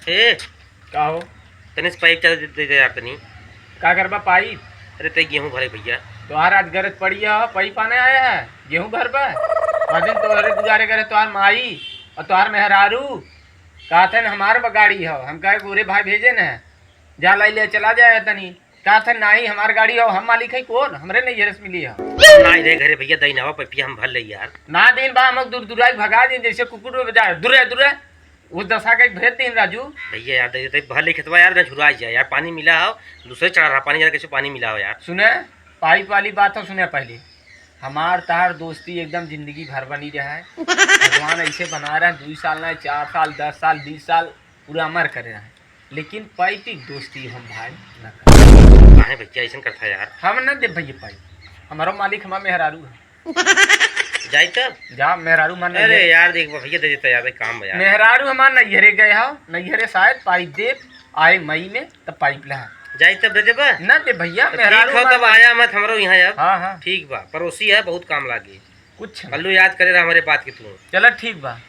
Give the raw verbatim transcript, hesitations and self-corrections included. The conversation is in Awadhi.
ए, का हो? तनी से पाइप चला दे, दे दे यार तनी। का करबा पाइप? अरे, तई गेहूं भरे भैया। तोहार आज गरज पड़ी है, पाइप आने आया है गेहूं भरबा? वह दिन तोहरे दुआरे करे तोहार माई और तोहार मेहरारू कहत है, "हमार ब-, गाड़ी हो।" हम कहे, "गोरे भाई भेजे न, जा लाई ले चला जाए तनी।" कहत है, "नाही, हमार गाड़ी हो, हम मालिक है कौन, हमरे नैहरे से मिली हो।" नाही रे घरे भैया, दई ना हो, पपिया हम भर ले यार। ना दिन बा हम दूर दुराई भगा दिन, जैसे कुकुर में बजा, "दुरे, दुरे।" उस दशा का एक भेज दिन राजू। भैया यार, दे दे, भर ले खेतवा यार, ना झुरा जाए यार, पानी मिला हो, दूसरे चढ़ा रहा पानी, जरा कैसे पानी मिला हो यार। सुने, पाइप वाली बात हो, सुने पहले, हमार तार दोस्ती एकदम जिंदगी भर बनी रहा है। भगवान ऐसे बना रहा है, दो साल ना, चार साल, दस साल, बीस साल, पूरा अमर करे रहा है, लेकिन पाइप की दोस्ती हम भाई न कर। काहे भैया ऐसन करता है यार? हम न दे भैया पाइप, हमारो मालिक हमार मेहरारू है। जाई तब? जा, मेहरारू मान अरे नैहरे। यार, देख भैया, दे देता यार, एक काम बा यार। मेहरारू हमार नैहरे गए हो, नैहरे शायद पाइप दे, आए मई में, तब पाइप ला। जाई तब दे देबा? ना दे भैया, तो मेहरारू ठीक हो, हमार तब नैहरे। आया मत हमरो यहाँ अब। हाँ, हाँ। ठीक बा, पड़ोसी है, बहुत काम लागी। कुछ ना। कल्लू याद करे रहा हमारे बात के तू। चला ठीक बा।